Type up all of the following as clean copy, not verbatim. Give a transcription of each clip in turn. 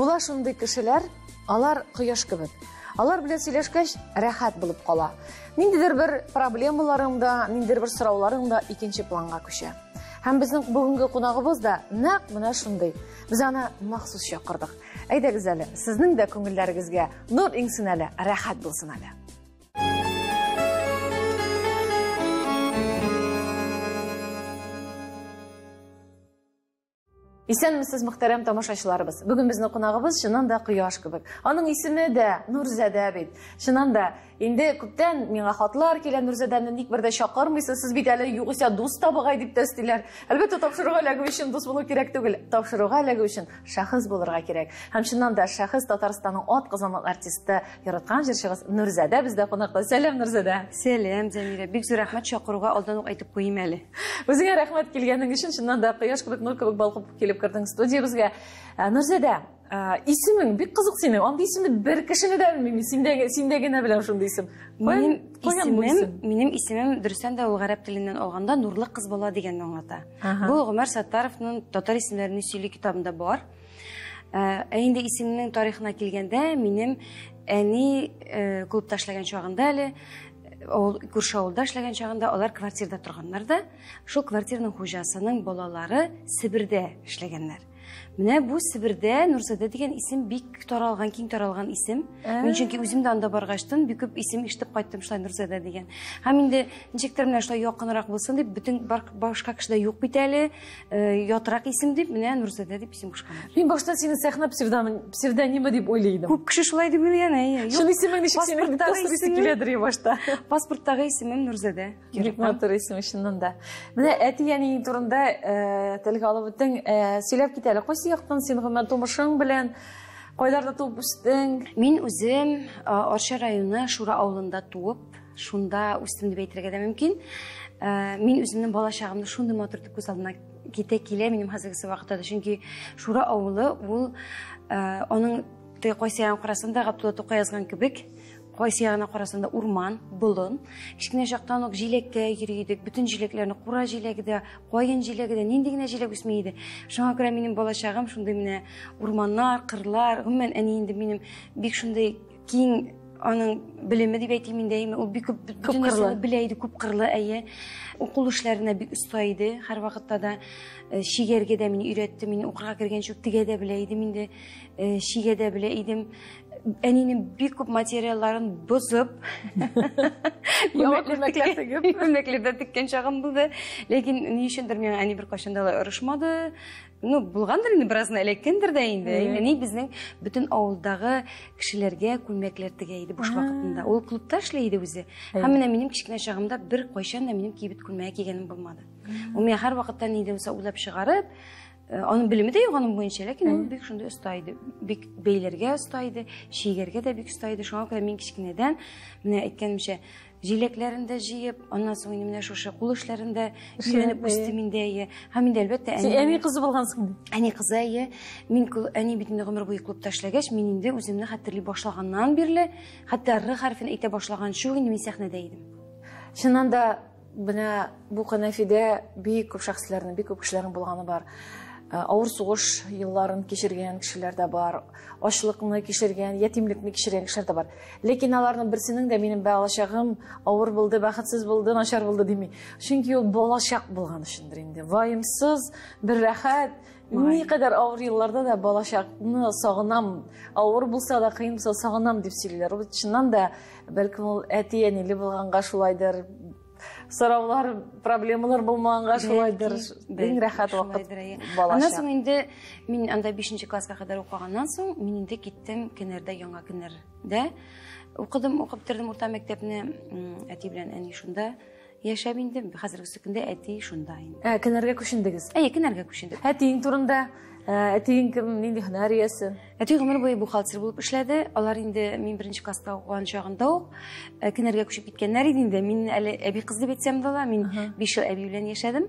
Була шундый кешеләр, алар кояш кебек. Алар белән сөйләшкәч, рәхәт булып кала. Ниндидер бер проблемаларың да, ниндидер бер сорауларың да икенче планга күчә. Һәм безнең бүгенге кунагыбыз да нәкъ менә шундый. Без аны махсус чакырдык. Әйдәгез әле, сезнең дә күңелләрегезгә нур иңсен әле, рәхәт булсын әле. Исәнмесез, мөхтәрәм тамашачыларыбыз. Бүген безнең кунагыбыз чыннан да кояш кебек. Аның исеме дә Нурзадә бит. Чыннан да, инде күптән миңа хатлар килә, Нурзадәне ник бер дә чакырмыйсыз, сез бит әле югыйсә дус табыгай дип тә өстиләр. Әлбәттә, тапшыруга эләгү өчен дус булу кирәк түгел. Тапшыруга эләгү өчен шәхес булырга кирәк. Һәм чыннан да шәхес Татарстанның ат казанган артисты, яраткан җырчыгыз Нурзадә бездә кунакта. Сәлам, Нурзадә. Сәлам, Зәмирә. Бик зур рәхмәт чакыруга, алдан ук әйтеп куйыйм әле. Үзеңә рәхмәт килгәнең өчен, чыннан да кояш кебек, нур кебек балкып килеп кердең студиябезгә. Нурзадә, исемең бик кызык синең. Андый исемне бер кешене дә белмим. Синдә, синдә генә беләм шундый исем. Минем исемем, минем исемем дөрестән дә ул гарәп теленнән алганда нурлы кыз бала дигәнне аңлата. Бу Гомәр Саттаровның Татар исемнәрен сөйли китабында бар. Ә инде исемнең тарихына килгәндә, минем әни клубта эшләгән чагында әле, ул күрше авылда эшләгән чагында алар квартирда торганнар да, шул квартираның хуҗасының балалары Себердә эшләгәннәр. Менә бу Себердә Нурзадә дигән исем бик таралган, киң таралган исем. Мин чөнки үзем дә анда баргачтын бик күп исем ишетеп кайттым шулай Нурзадә дигән. Һәм инде ничектер менә шулай якынрак булсын дип, бөтен башка кешедә юк бит әле, ятрак исем дип, менә Нурзадә дип исем кушканнар. Мин башта сине сәхнә псевдонимы дип уйлый идем. Күп кеше шулай дип уйлый, әйе. Чын исемең ничек синең дип сорыйсы киләдер башта. Паспорттагы исемем Нурзадә. Бик матур исем чыннан да. Менә әти-әниең турында телгә алып үттең. Сөйләп кит әле, кайсы яктан син гомумән тумышың белән, кайларда туып үстең? Мин үзем Арча районы Шура авылында туып, шунда үстем дип әйтергә дә мөмкин. Мин үземнең бала чагымны шундый матур итеп күз алдына китә килә минем хәзерге вакытта да. Чөнки Шура авылы ул аның теге кайсы ягын карасаң да Габдулла Тукай язган кебек, кайсы ягына карасаң да урман, болын. Кечкенә чактан ук җиләккә йөри идек. Бөтен җиләкләрне, кура җиләге дә, каен җиләге дә, нинди генә җиләк үсми иде. Шуңа күрә минем балачагым шундый менә урманнар, кырлар, гомумән әни инде минем бик шундый киң аның белеме дип әйтим инде, әйме, ул бик күп бөтен нәрсәне белә иде, күп кырлы, әйе. Ул кул эшләренә бик оста иде, һәрвакытта да чигәргә дә мине өйрәтте, мин укырга кергәнче үк тегә дә белә идем инде, чигә дә белә идем. Әнинең бик күп материалларын бозып, яңа күлмәкләр тегеп, күлмәкләр дә теккән чагым булды. Ләкин ни өчендер миңа әни беркайчан да алай орышмады. Ну, булгандыр инде, беразына эләккәндер дә инде. Әни безнең бөтен авылдагы кешеләргә күлмәкләр тегә иде буш вакытында. Ул клубта эшли иде үзе. Һәм менә минем кечкенә чагымда бер кайчан да минем кибет күлмәге кигәнем булмады. Ул миңа һәрвакытта ни дә булса уйлап чыгарып, аның белеме дә юк аның буенча, ләкин ул бик шундый оста иде. Бик бәйләргә оста иде, чигәргә дә бик оста иде. Шуңа күрә мин кечкенәдән, менә әйткәнемчә, җиләкләрен дә җыеп, аннан соң инде менә шушы кул эшләрен дә өйрәнеп үстем инде, әйе. Һәм инде, әлбәттә, әни... Син әни кызы булгансың. Әни кызы, әйе. Мин әни бит инде гомер буе клубта эшләгәч, мин инде үземне хәтерли башлаганнан бирле, хәтта Р хәрефен әйтә башлаганчы ук инде мин сәхнәдә идем. Чыннан да, менә бу кәнәфидә бик күп шәхесләрнең, бик күп кешеләрнең булганы бар. Авыр сугыш елларын кичергән кешеләр дә бар, ачлыкны кичергән, ятимлекне кичергән кешеләр дә бар. Ләкин аларның берсенең дә минем балачагым авыр булды, бәхетсез булды, начар булды дими. Чөнки ул балачак булган өчендер инде. Ваемсыз, бер рәхәт, никадәр авыр елларда да балачакны сагынам, авыр булса да, кыен булса сагынам дип сөйлиләр. Ул чыннан да, бәлкем ул әти-әниле булганга шулайдыр, сораулар, проблемалар булмаганга шулайдыр. Иң рәхәт вакыт балачак. Аннан соң инде мин анда 5 класска кадәр укыганнан соң, мин инде киттем Кенәрдә, Яңа Кенәрдә. Укыдым, укып бетердем урта мәктәпне. Әти белән әни шунда яшәп инде. Хәзерге көндә әти шунда инде. Кенәргә күчендегез? Әйе, Кенәргә күчендек. Әтиең турында, әтиең кем, нинди һөнәр иясе? Әти гомер буе бухгалтер булып эшләде. Алар инде мин беренче класста укыган чагында ук Кенәргә күчеп киткәннәр иде инде. Мин әле әби кыз дип әйтсәм дә була, мин 5 ел әби белән яшәдем.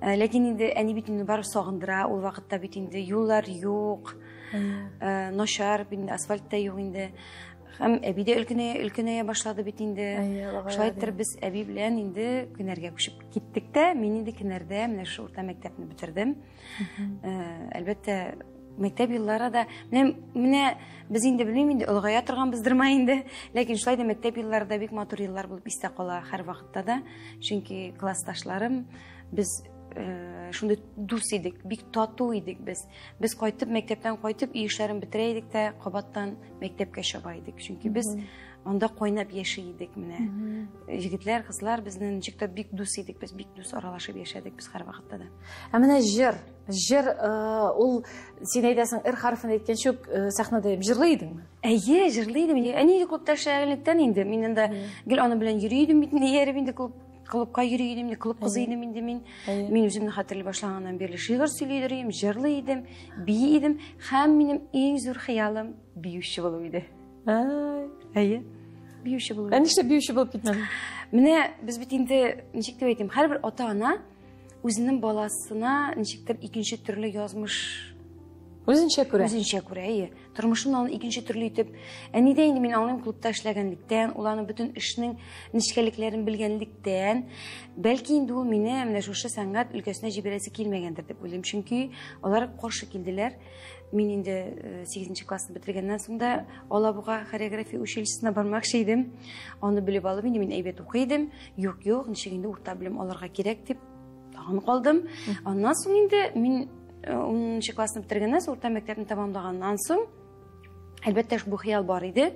Ләкин инде әни бит инде барып сагындыра. Ул вакытта бит инде юллар юк, начар, бит инде асфальт та юк инде. Һәм әби дә өлкәнәя башлады бит инде. Шулай итеп без әби белән инде Кенәргә күчеп киттек тә, мин инде Кенәрдә менә шушы урта мәктәпне бетердем. Әлбәттә, Мәктәп еллары да, менә без инде белмим инде, олыгая торганбыздырмы инде, ләкин шулай да мәктәп еллары да бик матур еллар булып истә кала һәрвакытта да. Чөнки классташларым, без шундый дус идек, бик тату идек без. Без кайтып, мәктәптән кайтып, өй эшләрен бетерә идек тә, кабаттан мәктәпкә чаба идек. Чөнки без анда кайнап яши идек менә. Егетләр, кызлар безнең ничек тә бик дус идек, без бик дус аралашып яшәдек без һәрвакытта да. Ә менә җыр, җыр ул син әйтәсең, р хәрефен әйткәнче үк сәхнәдә җырлый идеңме? Әйе, җырлый идем. Әни инде клубта эшләгәнлектән инде мин анда гел аның белән йөри идем бит, ияреп инде клубка йөри идем, клуб кызы идем инде мин. Мин үземне хәтерли башлаганнан бирле шигырь сөйли идем, җырлый идем, бии идем һәм минем иң зур хыялым биюче булу иде. Әйе. Биюче булу. Ә нишләп биюче булып китмәдең? Менә без бит инде, ничек дип әйтим, һәрбер ата-ана үзенең баласына ничектер икенче төрле язмыш үзенчә күрә. Үзенчә күрә, әйе. Тормышын аны икенче төрле итеп. Әни дә инде мин аңлыйм, клубта эшләгәнлектән, ул аның бөтен эшнең нечкәлекләрен белгәнлектән, бәлки инде ул мине менә шушы сәнгать өлкәсенә җибәрәсе килмәгәндер дип уйлыйм. Чөнки алар каршы килделәр. Мин инде 8 классны бетергәннән соң да Алабуга хореография училищесына бармакчы идем. Аны белеп алып инде мин әйбәт укый идем. Юк, юк, ничек инде урта белем алырга кирәк дип тагын калдым. Аннан соң инде мин 10 классны бетергәннән соң, урта мәктәпне тәмамлаганнан соң, әлбәттә, бу хыял бар иде.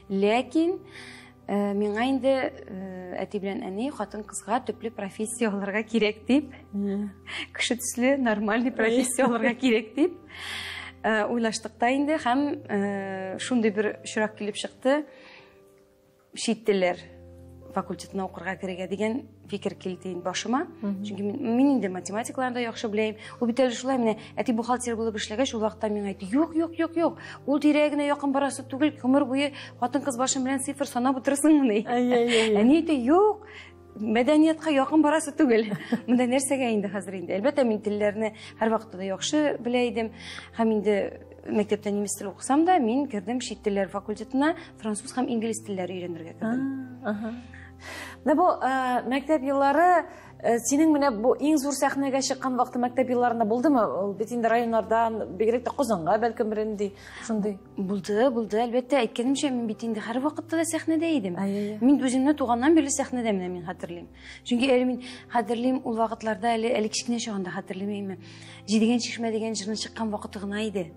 Ләкин миңа инде әти белән әни хатын-кызга төпле профессия алырга кирәк дип, кеше төсле нормальный профессия алырга кирәк дип уйлаштык та инде һәм шундый бер очрак килеп чыкты. Чит телләр факультетына укырга керергә дигән фикер килде инде башыма. Чөнки мин инде математикаларны да яхшы беләм. Ул бит әле шулай менә әти бухгалтер булып эшләгәч, ул вакытта миңа әйтте, юк, юк, юк, юк. Ул тирәгә генә якын барасы түгел, гомер буе хатын-кыз башың белән цифр санап утырасыңмыни? Әни әйтте, юк, мәдәниятка якын барасы түгел. Монда нәрсәгә инде хәзер инде? Әлбәттә, мин телләрне һәрвакытта да яхшы белә идем. Һәм инде мәктәптә немец теле укысам да, мин кердем чит телләр факультетына, француз һәм инглиз телләре өйрәнергә кердем. Менә бу мәктәп еллары, синең менә бу иң зур сәхнәгә чыккан вакыты мәктәп елларында булдымы? Ул бит инде районнардан, бигрәк тә Казанга бәлкем бернинди шундый. Булды, булды, әлбәттә. Әйткәнемчә, мин бит инде һәрвакытта да сәхнәдә идем. Мин үземне туганнан бирле сәхнәдә менә мин хәтерлим. Чөнки әле мин хәтерлим, ул вакытларда әле кечкенә чагында хәтерлимме. Җидегән чишмә дигән җырны чыккан вакыты гына иде.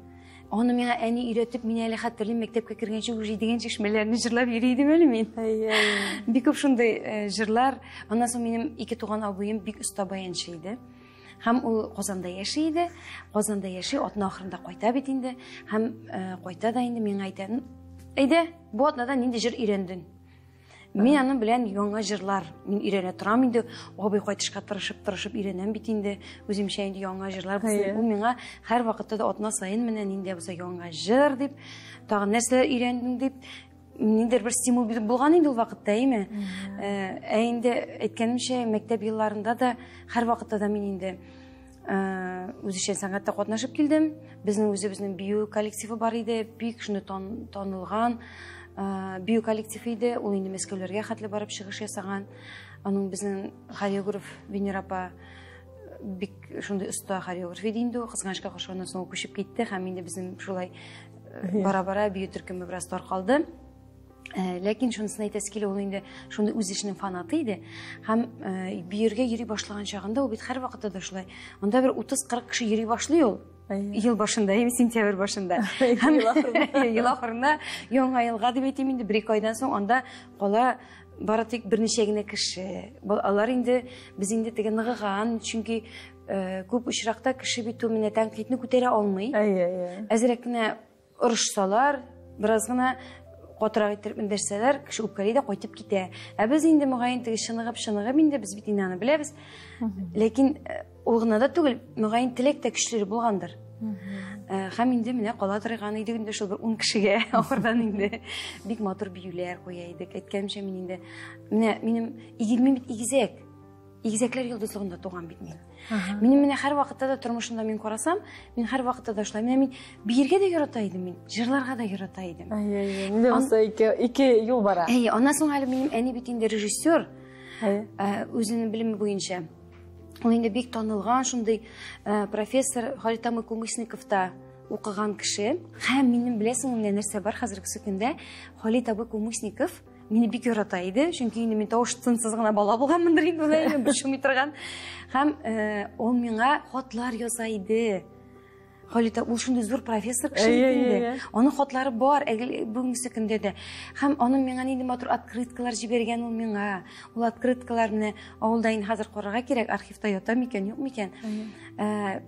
Аны миңа әни өйрәтеп, мин әле хәтерлим, мәктәпкә кергәнче үк җидегән чишмәләрне җырлап йөри идем әле мин. Бик күп шундый җырлар. Аннан соң минем ике туган абыем бик оста баянчы иде. Һәм ул Казанда яши иде. Казанда яши, атна ахырында кайта бит инде. Һәм кайта да инде миңа әйтә, әйдә, бу атнада нинди җыр өйрәндең? Мин аның белән яңа җырлар мин өйрәнә торам инде. Абый кайтышка тырышып-тырышып өйрәнәм бит инде. Үземчә инде яңа җырлар булсын. Ул миңа һәр вакытта да атна саен менә нинди булса яңа җыр дип, тагын нәрсәләр өйрәндең дип, ниндидер бер стимул биреп булган инде ул вакытта, әйме? Ә инде әйткәнемчә, мәктәп елларында да һәр вакытта да мин инде үзешчән сәнгатьтә катнашып килдем. Безнең үзебезнең бию коллективы бар иде, бик шундый танылган бию коллективы иде. Ул инде Мәскәүләргә хәтле барып чыгыш ясаган. Аның безнең хореограф Венера апа бик шундый оста хореограф иде инде ул. Кызганычка каршы, аннан соң ул күчеп китте һәм инде безнең шулай бара-бара бию төркеме бераз таркалды. Ләкин шунысын әйтәсе килә, ул инде шундый үз эшенең фанаты иде. Һәм биергә йөри башлаган чагында ул бит һәрвакытта да шулай. Анда бер 30-40 кеше йөри башлый ул. Ел башында, яме сентябрь башында. Һәм ел ахырында, яңа елга дип әйтим инде, бер-ике айдан соң анда кала бары тик берничә генә кеше. Алар инде, без инде теге ныгыган, чөнки күп очракта кеше бит ул менә тәнкыйтьне күтәрә алмый. Әзрәк кенә орышсалар, бераз гына катырак иттереп эндәшсәләр, кеше үпкәли дә кайтып китә. Ә без инде мөгаен теге чыныгып-чыныгып инде без бит инде аны беләбез. Ләкин ул гына да түгел, мөгаен теләк тә көчле булгандыр. Һәм инде менә кала торган идек инде шул бер 10 кешегә ахырдан инде бик матур биюләр куя идек. Әйткәнемчә, мин инде менә минем мин бит игезәк. Игезәкләр йолдызлыгында туган бит мин. Минем менә һәр вакытта да тормышымда мин карасам, мин һәр вакытта да шулай. Менә мин биергә дә ярата идем мин, җырларга да ярата идем. Әй, әй, булса ике юл бара. Әй, аннан соң әле минем әни бит инде режиссер, үзенең белеме буенча. Ул инде бик танылган шундый профессор Халит Кумысниковта укыган кеше. Һәм минем, беләсеңме, менә нәрсә бар хәзерге көндә, Халит абый Кумысников мине бик ярата иде, чөнки инде мин тавыш тынсыз гына бала булганмындыр инде, ул борчылмый торган. Һәм ул миңа хатлар яза иде. Халит, ул шундый зур профессор кеше инде. Аның хатлары бар бүгенге көндә дә. Һәм аның миңа нинди матур открыткалар җибәргән ул миңа. Ул открыткаларны авылда инде хәзер карарга кирәк, архивта ята микән, юк микән.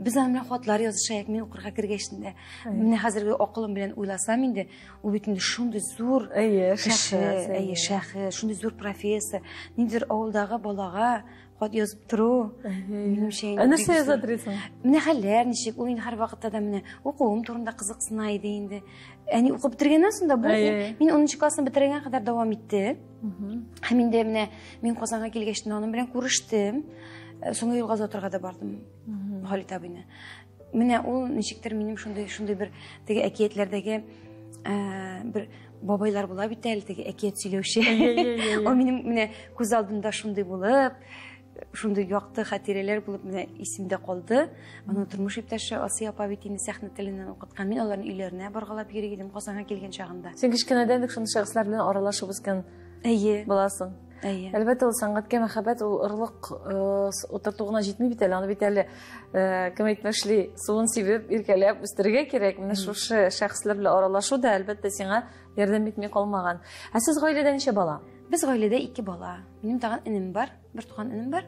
Без аның белән хатлар язышайык, мин укырга кергәч инде. Менә хәзерге акылым белән уйласам инде, ул бит инде шундый зур кеше, әйе, шәхес, шундый зур профессор. Ниндидер авылдагы балага хат язып тору, минемчә инде. Ә нәрсә яза торасың? Менә хәлләр ничек, ул инде һәрвакытта да менә укуым турында кызыксына иде инде. Әни укып бетергәннән соң да бу мин 10 классны бетергән кадәр дәвам итте. Һәм инде менә мин Казанга килгәч аның белән күрештем. Соңгы юлга озатырга да бардым Халит абыйны. Менә ул ничектер минем шундый шундый бер теге әкиятләрдәге бер бабайлар була бит әле, теге әкият сөйләүче. Ул минем менә күз алдымда шундый булып, шундый якты хатирәләр булып менә исемдә калды. Аның тормыш иптәше Асия апа бит инде сәхнә теленнән укыткан. Мин аларның өйләренә баргалап йөри идем Казанга килгән чагында. Син кечкенәдән үк шундый шәхесләр белән аралашып үскән буласың. Әйе. Әлбәттә, ул сәнгатькә мәхәббәт, ул орлык утырту гына җитми бит әле, аны бит әле кем әйтмешли, суын сибеп, иркәләп үстерергә кирәк. Менә шушы шәхесләр белән аралашу да, әлбәттә, сиңа ярдәм итми калмаган. Ә сез гаиләдә ничә бала? Без гаиләдә 2 бала. Минем тагын энем бар, бер туган энем бар.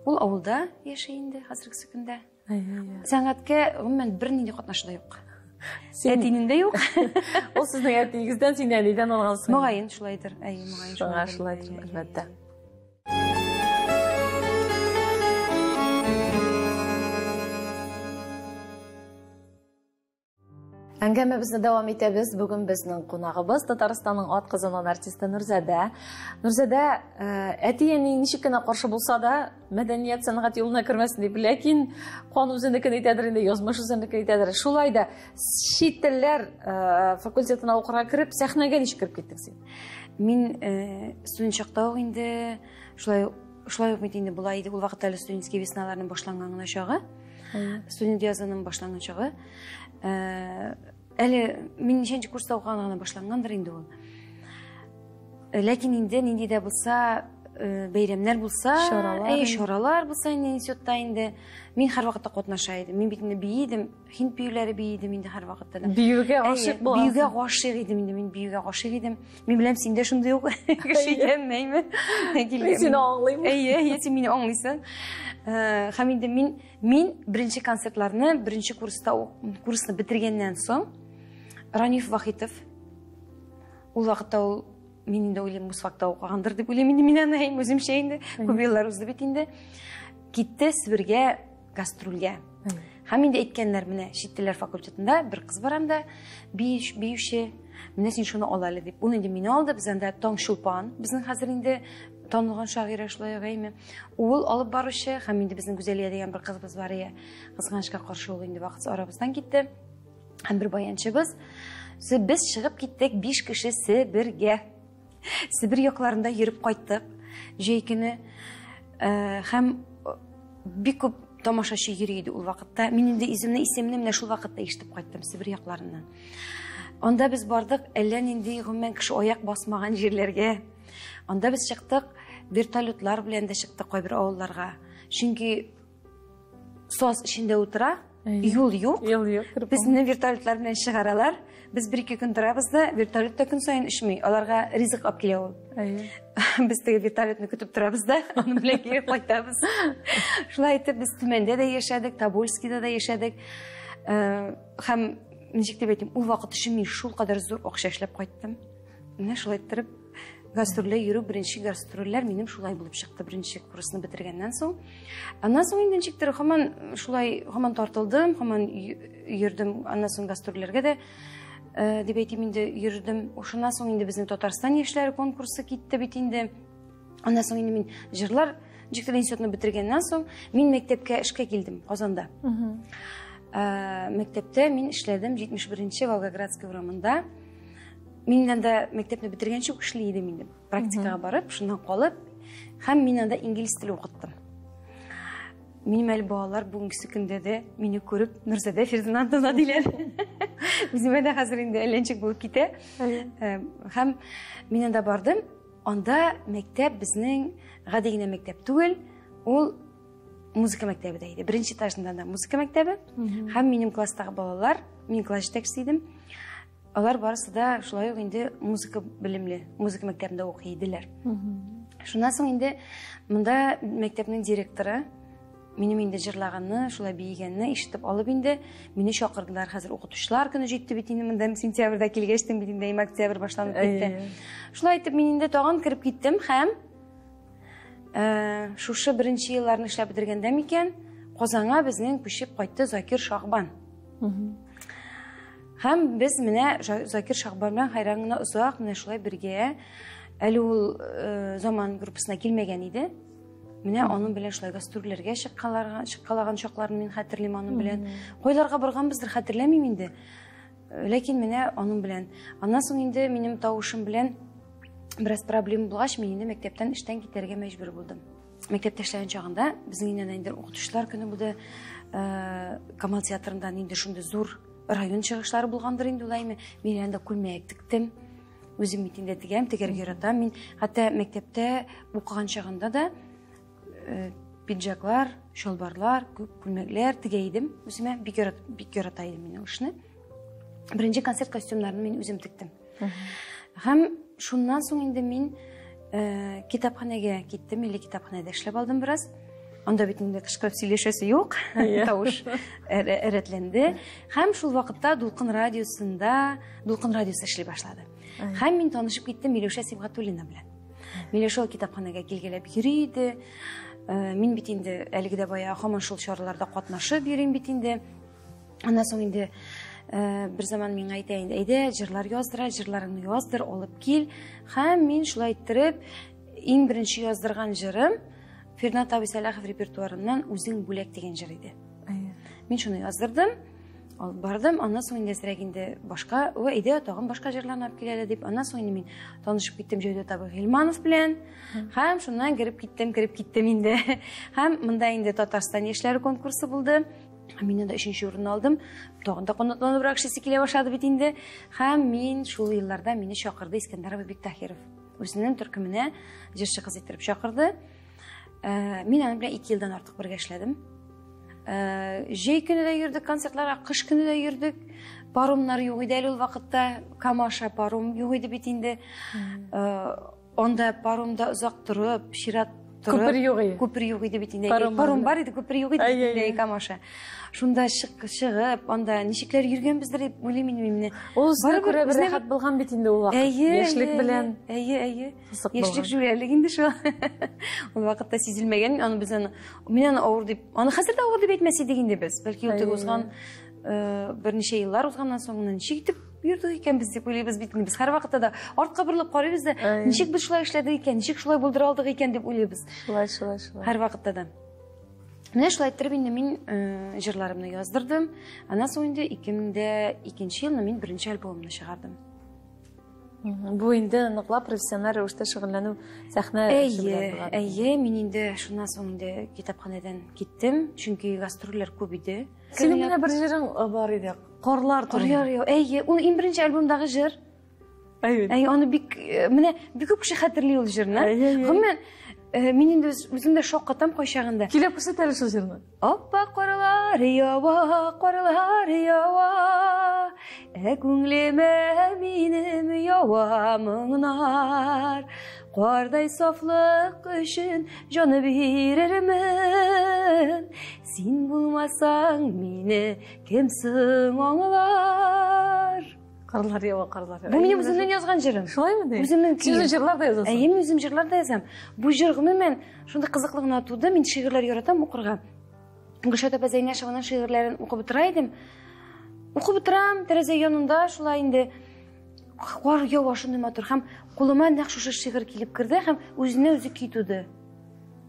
Ул авылда яши инде хәзерге көндә. Сәнгатькә гомумән бернинди катнашы да юк. Әтинең дә юк. Ул сезнең әтиегездән, син әнидән алгансың. Мөгаен шулайдыр. Әйе, мөгаен шулайдыр. Шулайдыр, әлбәттә. Әңгәмәбезне дәвам итәбез. Бүген безнең кунагыбыз Татарстанның ат казанган артисты Нурзадә. Нурзадә, әти-әни ничек кенә каршы булса да, мәдәният сәнгать юлына кермәсен дип, ләкин кан үзенекен итәдер инде, язмыш үзенекен итәдер. Шулай да чит телләр факультетына укырга кереп, сәхнәгә ничек кереп киттең син? Мин студент чакта ук инде шулай ук бит инде була иде. Ул вакытта әле студенческий весналарның башланган гына чагы. Студент язының башланган чагы. Әле мин ничәнче курста укыган гына башлангандыр инде ул. Ләкин инде нинди дә булса бәйрәмнәр булса, чаралар булса инде институтта инде мин һәрвакытта катнаша идем. Мин бит инде бии идем, һинд биюләре бии идем инде һәрвакытта да. Биюгә гашыйк булгансың. Биюгә гашыйк идем инде, мин биюгә гашыйк идем. Мин беләм, син дә шундый ук кеше икәнме? Мин сине аңлыйм. Әйе, әйе, син мине аңлыйсың. Һәм инде мин беренче концертларны, беренче курста курсны бетергәннән соң Раниф Вахитов, ул вакытта ул мин инде уйлыйм, мусфакта укыгандыр дип уйлыйм инде мин аны, үземчә инде, күп еллар узды бит инде. Китте Себергә гастрольгә. Һәм инде әйткәннәр, менә чит телләр факультетында бер кыз бар анда, биюче, менә син шуны ал әле дип. Ул инде мине алды, без анда Таң Чулпан, безнең хәзер инде танылган шагыйрә шулай ук, әйме. Ул алып баручы, һәм инде безнең Гүзәлия дигән бер кызыбыз бар иде. Кызганычка каршы ул инде вакытсыз арабыздан китте. Һәм бер баянчыбыз. Без чыгып киттек 5 кеше Себергә. Себер якларында йөреп кайттык җәй көне. Һәм бик күп тамашачы йөри иде ул вакытта. Мин инде үземне исемне менә шул вакытта ишетеп кайттым Себер якларыннан. Анда без бардык әллә нинди гомумән кеше аяк басмаган җирләргә. Анда без чыктык, вертолетлар белән дә чыктык кайбер авылларга. Чөнки саз эчендә утыра, юл юк. Юл юк. Безне вертолетлар белән чыгаралар. Без бер-ике көн торабыз да, вертолет та көн саен очмый. Аларга ризык алып килә ул. Без теге вертолетны көтеп торабыз да, аның белән кире кайтабыз. Шулай итеп без Төмәндә дә яшәдек, Тобольскида да яшәдек. Һәм ничек дип әйтим, ул вакыт өчен мин шулкадәр зур акча эшләп кайттым. Менә шулай иттереп гастрольләр йөрү, беренче гастрольләр минем шулай булып чыкты, беренче курсны бетергәннән соң. Аннан соң инде ничектер һаман шулай, һаман тартылдым, һаман йөрдем, аннан соң гастрольләргә дә дип әйтим инде йөрдем. Шуннан соң инде безнең Татарстан яшьләре конкурсы китте бит инде. Аннан соң инде мин җырлар ничектер институтны бетергәннән соң мин мәктәпкә эшкә килдем Казанда. Мәктәптә мин эшләдем 71-нче Волгоградский урамында. Мин анда мәктәпне бетергәнче үк эшли идем инде. Практикага барып, шуннан калып, һәм мин анда инглиз теле укыттым. Минем әле балалар бүгенге көндә дә мине күреп Нурзадә Фердинандовна диләр. Үземә дә хәзер инде әллә ничек булып китә. Һәм мин анда бардым. Анда мәктәп безнең гади генә мәктәп түгел, ул музыка мәктәбе дә иде. Беренче этажында да музыка мәктәбе. Һәм минем класстагы балалар, мин класс җитәкчесе идем. Алар барысы да шулай ук инде музыка белемле, музыка мәктәбендә укый иделәр. Шуннан соң инде монда мәктәпнең директоры минем инде җырлаганны, шулай биегәнне ишетеп алып инде мине чакырдылар. Хәзер укытучылар көне җитте бит инде монда сентябрьдә килгәчтен бит инде октябрь башланып китте. Шулай итеп мин инде тагын кереп киттем һәм шушы беренче елларны эшләп бетергәндә микән, Казанга безнең күчеп кайтты Закир Шахбан. Һәм без менә Закир Шахбан белән хәйран гына озак менә шулай бергә, әле ул заман группасына килмәгән иде. Менә аның белән шулай гастрольләргә чыккалаган чакларын мин хәтерлим аның белән. Кайларга барганбыздыр, хәтерләмим инде. Ләкин менә аның белән. Аннан соң инде минем тавышым белән бераз проблема булгач, мин инде мәктәптән эштән китәргә мәҗбүр булдым. Мәктәптә эшләгән чагында безнең инде укытучылар көне булды. Камал театрында инде шундый зур район чыгышлары булгандыр инде улаймы. Мин анда күлмәк тектем. Үзем бит инде тегәм, тегәргә яратам. Мин хәтта мәктәптә укыган чагында да пиджаклар, чалбарлар, күп күлмәкләр тегә идем. Үземә бик ярата идем мин ул эшне. Беренче концерт костюмнарын мин үзем тектем. Һәм шуннан соң инде мин китапханәгә киттем, милли китапханәдә эшләп алдым бераз. Анда бит инде кычкырып сөйләшәсе юк, тавыш рәтләнде. Һәм шул вакытта Дулкын радиосында, Дулкын радиосы эшли башлады. Һәм мин танышып киттем Миләүшә Сибгатуллина белән. Миләүшә ул китапханәгә килгәләп йөри иде. Мин бит инде әлеге дә бая һаман шул чараларда катнашып йөрим бит инде. Аннан соң инде бер заман миңа әйтә инде, әйдә, җырлар яздыр, җырларыңны яздыр, алып кил. Һәм мин шулай иттереп, иң беренче яздырган җырым Фернат абый Сәлахов репертуарыннан Үзең бүләк дигән җыр иде. Мин шуны яздырдым, алып бардым. Аннан соң инде әзрәк инде башка, әйдә, тагын башка җырларны алып килә дип. Аннан соң инде мин танышып киттем Җәүдәт абый Гыйльманов белән. Һәм шуннан кереп киттем инде. Һәм монда инде Татарстан яшьләре конкурсы булды. Мин анда 3-нче урын алдым. Тагын да канатланыбрак эшлисе килә башлады бит инде. Һәм мин шул елларда мине чакырды Искәндәр абый Биктаһиров. Үзенең төркеменә җырчы кыз иттереп чакырды. Мин аның белән 2 елдан артык бергә эшләдем. Җәй көне дә йөрдек концертларга, кыш көне дә йөрдек. Паромнар юк иде әле ул вакытта. Камаша паром юк иде бит инде. Анда паромда озак торып, чират торып. Күпер юк иде. Күпер юк иде бит инде. Паром бар иде, күпер юк иде бит инде Камаша. Шунда чыгып, анда ничекләр йөргәнбездер дип уйлыйм инде мин. Ул үзенә күрә бер рәхәт булган бит инде ул вакыт. Яшьлек белән. Әйе, әйе. Яшьлек җүләрлек инде шул. Ул вакытта сизелмәгән, аны без аны, мин аны авыр дип, аны хәзер дә авыр дип әйтмәс идек инде без. Бәлки ул теге узган берничә еллар узганнан соң гына ничек итеп йөрдек икән без дип уйлыйбыз бит инде. Без һәрвакытта да артка борылып карыйбыз да, ничек без шулай эшләдек икән, ничек шулай булдыра алдык икән дип уйлыйбыз. Шулай, шулай, шулай. Һәрвакытта да. Менә шулай иттереп инде мин җырларымны яздырдым. Аннан соң инде 2002 елны мин беренче альбомымны чыгардым. Бу инде ныклап профессиональ рәвештә шөгыльләнү сәхнә эше белән була. Әйе, мин инде шуннан соң инде китапханәдән киттем, чөнки гастрольләр күп иде. Синең менә бер җырың бар иде, Карлар турында. Карлар, юк, әйе, ул иң беренче альбомдагы җыр. Әйе. Әйе, аны бик, менә бик күп кеше хәтерли ул җырны. Гомумән, мин инде үзем дә шаккатам кайчагында. Килеп күрсәт әле шул җырны. Аппак карлар ява, карлар ява, ә күңлемә минем ява моңнар. Кардай сафлык өчен җаны бирермен. Син булмасаң мине кем соң аңлар? Карлар ява, карлар ява. Бу минем үземнең язган җырым. Шулаймы ди? Үземнең Син үзең җырлар да язасың? Әйе, мин үзем җырлар да язам. Бу җыр гомумән шундый кызыклы гына туды. Мин шигырьләр яратам укырга. Гөлшат апа Зәйнәшеваның шигырьләрен укып утыра идем. Укып утырам, тәрәзә янында шулай инде. Кар ява шундый матур. Һәм кулыма нәкъ шушы шигырь килеп керде һәм үзенә үзе көй туды.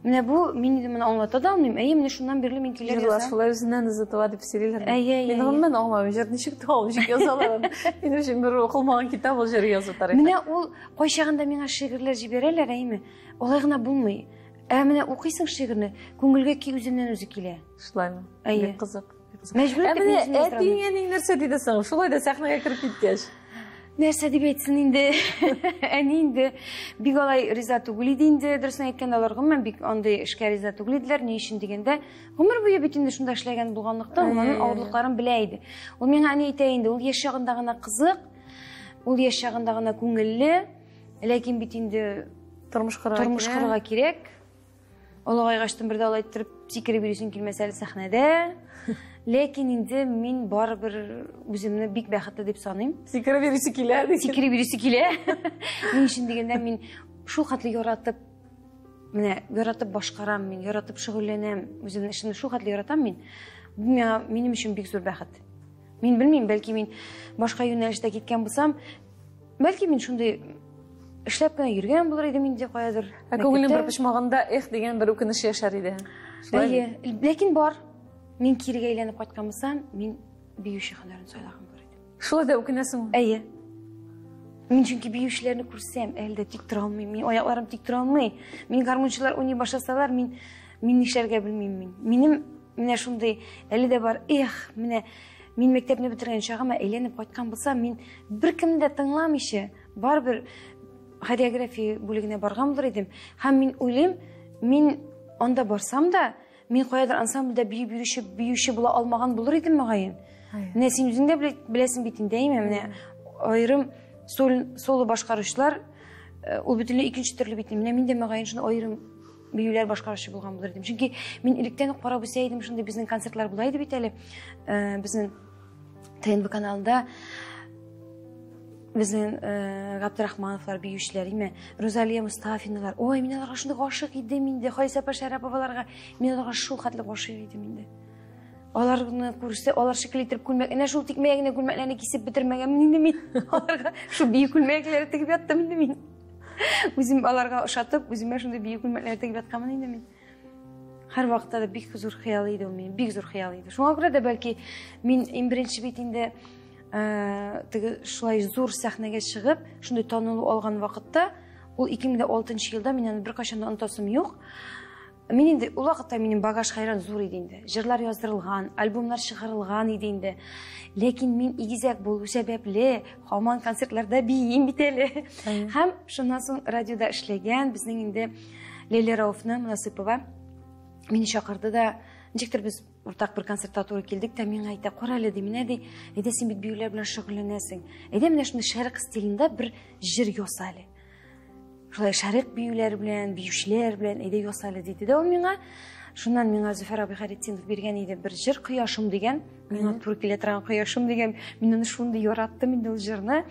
Менә бу, мин инде моны аңлата да алмыйм. Әйе, менә шуннан бирле мин көйләр Җырлар язам. шулай үзеннән үзе туа дип сөйлиләр. Әйе, әйе, Мин әйе. гомумән аңламыйм, җыр ничек туа, ничек язалар аны. Минем өчен бер укылмаган китап ул җыр язу тарихы. Менә ул кайчагында миңа шигырьләр җибәрәләр, әйеме? Алай гына булмый. Ә менә укыйсың шигырьне, күңелгә көй үзеннән үзе килә. Шулаймы? Әйе. Бик кызык. Мәҗбүр Ә итеп менә мин үземне яздыра әтиең әниең нәрсә диде соң? Шулай да сәхнәгә кереп киткәч. Нәрсә дип әйтсен инде? Әни инде бик алай риза түгел иде инде. Дөресен әйткәндә, алар гомумән бик андый эшкә риза түгел иделәр. Ни өчен дигәндә, гомер буе бит инде шунда эшләгән булганлыктан, ул аның авырлыкларын белә иде. Ул миңа әни әйтә инде, ул яшь чагында гына кызык, ул яшь чагында гына күңелле, ләкин бит инде тормыш корырга тормыш корырга кирәк. Олыгайгачтын бер дә алай иттереп сикереп йөрисең килмәс әле сәхнәдә. Ләкин инде мин барыбер үземне бик бәхетле дип саныйм. Сикереп йөрисе килә. Сикереп йөрисе килә. Ни өчен дигәндә, мин шул хәтле яратып, менә яратып башкарам мин, яратып шөгыльләнәм. Үземнең эшемне шул хәтле яратам мин. Бу миңа, минем өчен бик зур бәхет. Мин белмим, бәлки мин башка юнәлештә киткән булсам, бәлки мин шундый эшләп кенә йөргән булыр идем инде каядыр. Ә күңелнең бер почмагында эх дигән бер үкенеч яшәр иде. Әйе, ләкин бар. Мин кирегә әйләнеп кайткан булсам, мин биюче һөнәрен сайлаган булыр идем. Шулай да үкенәсеңме? Әйе. Мин чөнки биючеләрне күрсәм, әле дә тик тора алмыйм. Мин аякларым тик тора алмый. Мин гармунчылар уйный башласалар, мин нишләргә белмим мин. Минем менә шундый әле дә бар. Эх, менә мин мәктәпне бетергән чагыма әйләнеп кайткан булсам, мин беркемне дә тыңламыйча, барыбер хореография бүлегенә барган булыр идем. Һәм мин уйлыйм, мин анда барсам да, мин каядыр ансамбльдә биеп йөрүче биюче була алмаган булыр идем мөгаен. Менә син үзең дә беләсең бит инде, әйме? Менә аерым соло башкаручылар, ул бөтенләй икенче төрле бит. Менә мин дә мөгаен шуны аерым биюләр башкаручы булган булыр идем. Чөнки мин электән үк карап үсә идем, шундый безнең концертлар була иде бит әле. Безнең ТНВ каналында безнең Габдрахмановлар биючеләр, име, Рузалия Мустафиналар. Ой, мин аларга шундый гашык идем инде. Халисә апа Шәраповаларга мин аларга шул хәтле гашык идем инде. Аларны күрсә, алар шикелле итеп күлмәк, әнә шул тикмәгә генә күлмәкләрне кисеп бетермәгәнмен инде мин. Аларга шул бию күлмәкләре тегеп яттым инде мин. Үзем аларга ошатып, үземә шундый бию күлмәкләре тегеп ятканмын инде мин. Һәр вакытта да бик зур хыял иде ул минем, бик зур хыял иде. Шуңа күрә дә бәлки мин иң беренче бит инде теге шулай зур сәхнәгә чыгып, шундый танылу алган вакытта, ул 2006 елда мин аны беркайчан да онытасым юк. Мин инде ул вакытта минем багаж хайран зур иде инде. Җырлар яздырылган, альбомнар чыгарылган иде инде. Ләкин мин игезәк булу сәбәпле һаман концертларда биим бит әле. Һәм шуннан соң радиода эшләгән безнең инде Ләйлә Рауфна Мунасыпова мине чакырды да, ничектер без уртак бер концертта туры килдек тә, миңа әйтә, кара әле, ди, менә ди, әйдә син бит биюләр белән шөгыльләнәсең. Әйдә менә шундый шәрык стилендә бер җыр яса әле. Шулай шәрык биюләр белән, биючеләр белән әйдә яса әле диде дә ул миңа. Шуннан миңа Зөфәр абый Хәйретдинов биргән иде бер җыр, Кояшым дигән. Миңа туры килә торган Кояшым дигән. Мин аны шундый яраттым инде ул җырны.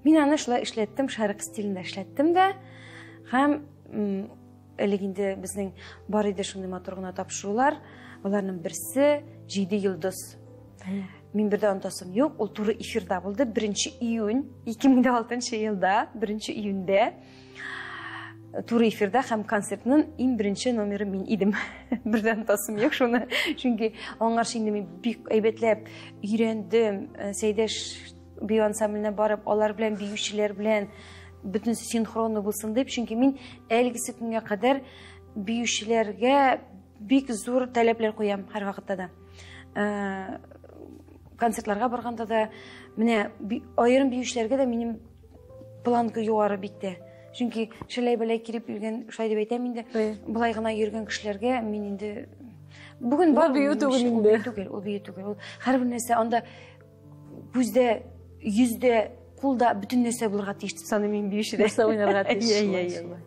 Мин аны шулай эшләттем, шәрык стилендә эшләттем дә. Һәм элек инде безнең бар иде шундый матур гына тапшырулар. Аларның берсе Җиде йолдыз. Мин бер дә онытасым юк, ул туры эфирда булды. 1 июнь 2006 елда, 1 июньдә туры эфирда һәм концертның иң беренче номеры мин идем. Бер дә онытасым юк шуны. Чөнки аңарчы инде мин бик әйбәтләп өйрәндем. Сәйдәш бию ансамбленә барып, алар белән, биючеләр белән бөтенесе синхронлы булсын дип, чөнки мин әлегесе көнгә кадәр биючеләргә бик зур таләпләр куям һәр вакытта да. Концертларга барганда да, менә аерым биючеләргә дә минем планка югары бик тә. Чөнки шәләй-бәләй килеп йөргән, шулай дип әйтәм инде, былай гына йөргән кешеләргә мин инде бүген бар Ул бию минем түгел өчен, ул инде. бию түгел, ул бию түгел. Ул һәрбер нәрсә анда күздә, йөздә, кулда бөтен нәрсә булырга тиеш дип саныйм мин биючедә. Нәрсә уйнарга тиеш, Әйе, шулай, әйе, әйе. шулай.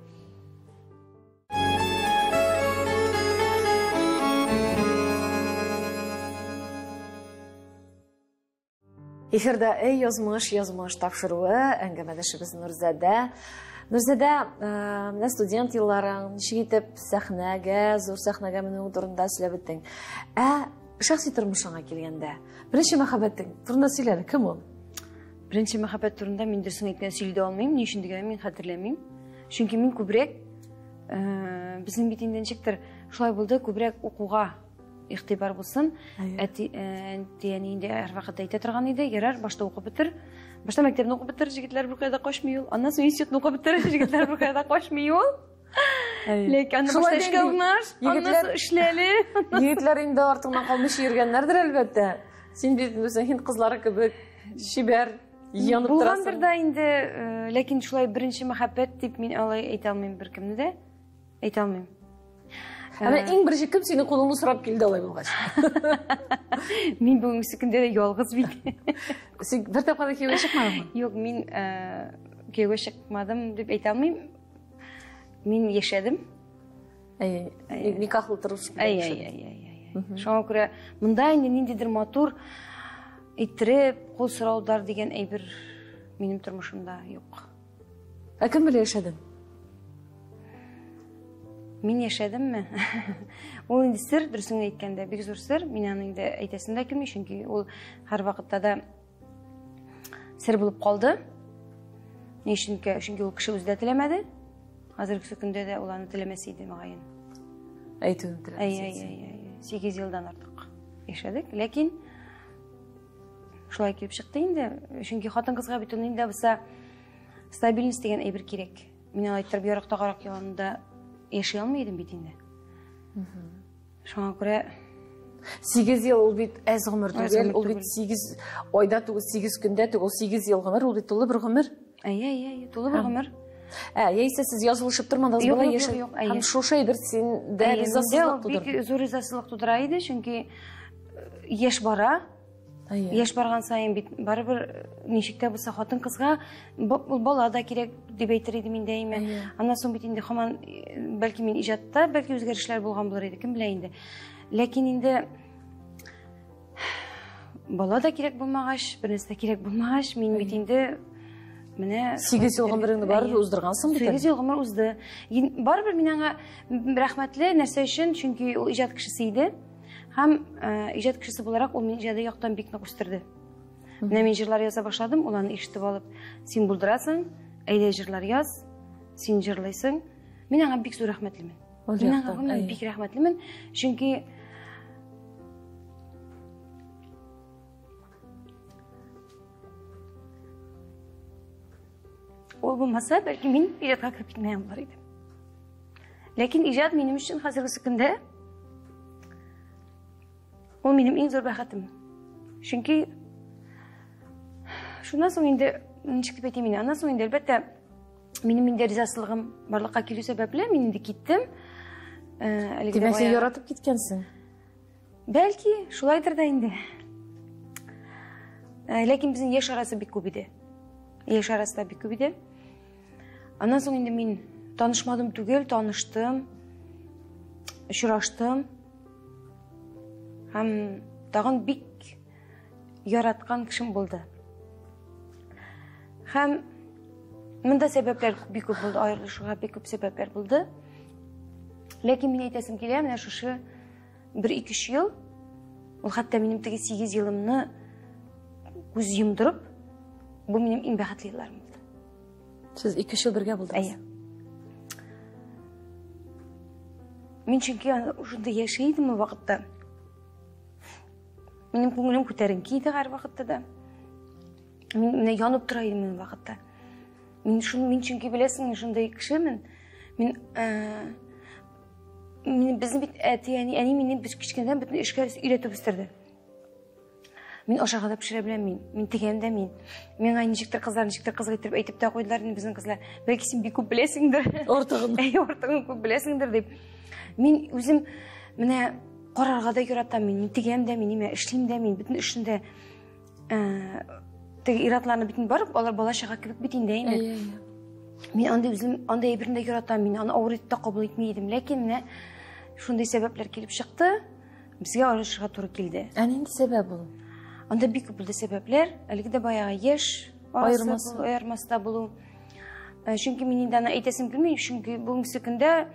Эфирда Эй язмыш, язмыш тапшыруы, әңгәмәдәшебез Нурзадә. Нурзадә, менә студент елларың, ничек итеп сәхнәгә, зур сәхнәгә менү турында сөйләп үттең. Ә шәхси тормышыңа килгәндә, беренче мәхәббәтең турында сөйлә әле, кем ул? Беренче мәхәббәт турында мин дөресен әйткәндә сөйли дә алмыйм, ни өчен дигәндә мин хәтерләмим. Чөнки мин күбрәк, безнең бит инде ничектер шулай булды, күбрәк укуга игътибар булсын. Әти, әти, әни инде һәр вакытта әйтә торган иде, ярар, башта укып бетер. Башта мәктәпне укып бетер, җегетләр беркая да качмый ул. Аннан соң институтны укып бетер, җегетләр беркая да качмый ул. Ләкин аны башта эшкә урнаш, аннан эшләле. Егетләр инде артыңнан калмыйча йөргәннәрдер, әлбәттә. Син бит үзең һинд кызлары кебек чибәр, янып торасың. Булгандыр да инде, ләкин шулай беренче мәхәббәт дип мин алай әйтә алмыйм беркемне дә. Әйтә алмыйм. Әнә иң беренче кем синең кулыңны сорап килде алай булгач? Мин бүгенге көндә дә ялгыз бит. Син бер тапкыр да кияүгә чыкмадыңмы? Юк, мин кияүгә чыкмадым дип әйтә алмыйм. Мин яшәдем. Әйе, никахлы тормыш. Әйе, әйе, әйе, әйе. Шуңа күрә монда инде ниндидер матур иттереп кул сораудар дигән әйбер минем тормышымда юк. Ә кем белән яшәдең? Мин яшәдемме? Ул инде сер, дөресен әйткәндә, бик зур сер. Мин аны инде әйтәсем дә килми, чөнки ул һәрвакытта да сер булып калды. Ни өчен? Чөнки ул кеше үзе дә теләмәде. Хәзерге көндә дә ул аны теләмәс иде, мөгаен. Әйтүен теләмәс. Әй, әй, әй, 8 елдан артык яшәдек, ләкин шулай килеп чыкты инде. Чөнки хатын-кызга бит инде булса стабильность дигән әйбер кирәк. Мин алай иттереп ярык тагарак янында яши алмый идем бит инде. Шуңа күрә 8 ел ул бит әз гомер түгел, ул бит 8 айда түгел, 8 көндә түгел, 8 ел гомер, ул бит тулы бер гомер. Әйе, әйе, әйе, тулы бер гомер. Ә, яисә сез язылышып тормадыгыз, болай яшәп. Һәм шушы әйбер синдә ризасызлык тудырды. Бик зур ризасызлык тудыра иде, чөнки яшь бара. Яшь барган саен бит барыбер ничек тә булса хатын-кызга ул бала да кирәк дип әйтер идем инде, әйме. Аннан соң бит инде һаман бәлки мин иҗатта бәлки үзгәрешләр булган булыр иде, кем белә инде. Ләкин инде бала да кирәк булмагач, бер нәрсә кирәк булмагач, мин бит инде менә 8 ел гомереңне барыбер уздыргансың бит. 8 ел гомер узды. Барыбер мин аңа рәхмәтле нәрсә өчен, чөнки ул иҗат кешесе иде. Һәм иҗат кешесе буларак ул мине иҗади яктан бик нык үстерде. Менә мин җырлар яза башладым, ул аны ишетеп алып, син булдырасың, әйдә җырлар яз, син җырлыйсың. Мин аңа бик зур рәхмәтлемен. Мин аңа гомумән бик рәхмәтлемен, чөнки ул булмаса, бәлки мин иҗатка кереп китмәгән булыр идем. Ләкин иҗат минем өчен хәзерге көндә ул минем иң зур бәхетем. Чөнки шуннан соң инде ничек дип әйтим инде, аннан соң инде әлбәттә минем инде ризасызлыгым барлыкка килү сәбәпле мин инде киттем. Димәк, син яратып киткәнсең. Бәлки, шулайдыр да инде. Ләкин безнең яшь арасы бик күп иде. Яшь арасы да бик күп иде. Аннан соң инде мин танышмадым түгел, таныштым, очраштым. Һәм тагын бик яраткан кешем булды. Һәм монда сәбәпләр бик күп булды, аерылышуга бик күп сәбәпләр булды. Ләкин мин әйтәсем килә, менә шушы бер ике-өч ел, ул хәтта минем теге 8 елымны күз йомдырып, бу минем иң бәхетле елларым булды. Сез 2 ел бергә булдыгыз? Әйе. Мин чөнки шунда яши идем ул вакытта. Минем күңелем күтәренке иде һәр вакытта да. Мин менә янып тора идем ул вакытта. Мин шун, мин чөнки беләсең, мин шундый кешемен. Мин, мин безне бит әти, әни, әни мине без кечкенәдән бөтен эшкә өйрәтеп үстерде. Мин ашарга да пешерә беләм мин. Мин тегәм дә мин. Миңа ничектер кызлар, ничектер кызык иттереп әйтеп тә куйдылар инде безнең кызлар. Бәлки син бик күп беләсеңдер. Артыгын. Әй, артыгын күп беләсеңдер дип. Мин үзем менә карарга да яратам мин. Мин тегәм дә мин, нимә эшлим дә мин. Бөтен эшендә, теге ир-атларны бөтен барып, алар бала чага кебек бит инде, әйме? Әйе, әйе. Мин андый үзем, андый әйберне дә яратам, мин аны авыр итеп тә кабул итми идем. Ләкин менә шундый сәбәпләр килеп чыкты. Безгә аерылышырга туры килде. Ә нинди сәбәп ул? Анда бик күп булды сәбәпләр. Әлеге дә баягы яшь Аермасы. аермасы да булу. Чөнки мин инде аны әйтәсем килми, чөнки бүгенге көндә,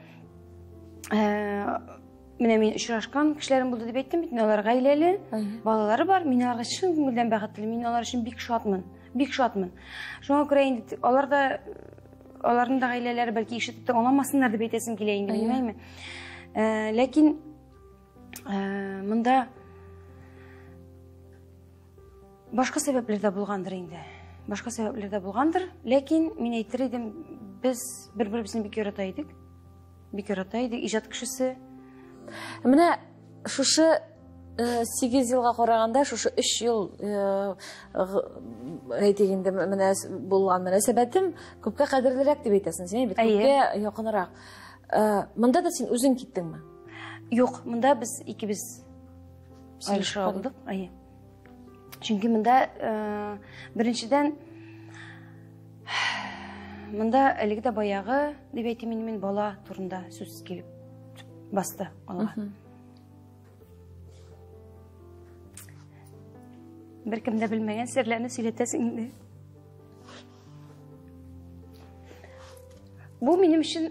менә мин очрашкан кешеләрем булды дип әйттем бит, алар гаиләле, балалары бар. Мин аларга чын күңелдән бәхетле, мин алар өчен бик шатмын, бик шатмын. Шуңа күрә инде алар да, аларның да гаиләләре бәлки ишетеп тә аңламасыннар дип әйтәсем килә инде, белмәйме? Ләкин монда башка сәбәпләр дә булгандыр инде. Башка сәбәпләр дә булгандыр, ләкин мин әйтер идем, без бер-беребезне бик ярата идек. Бик ярата идек, иҗат кешесе. Менә шушы 8 елга караганда шушы 3 ел әйтик инде менә булган мөнәсәбәтем күпкә кадерлерәк дип әйтәсең син бит күпкә якынрак. Монда да син үзең киттеңме? Юк, монда без икебез аерыша алдык. Әйе. Чөнки монда беренчедән монда әлеге дә баягы дип әйтим инде мин бала турында сүз килеп басты алга. Беркем дә белмәгән серләрне сөйләтәсең инде. Бу минем өчен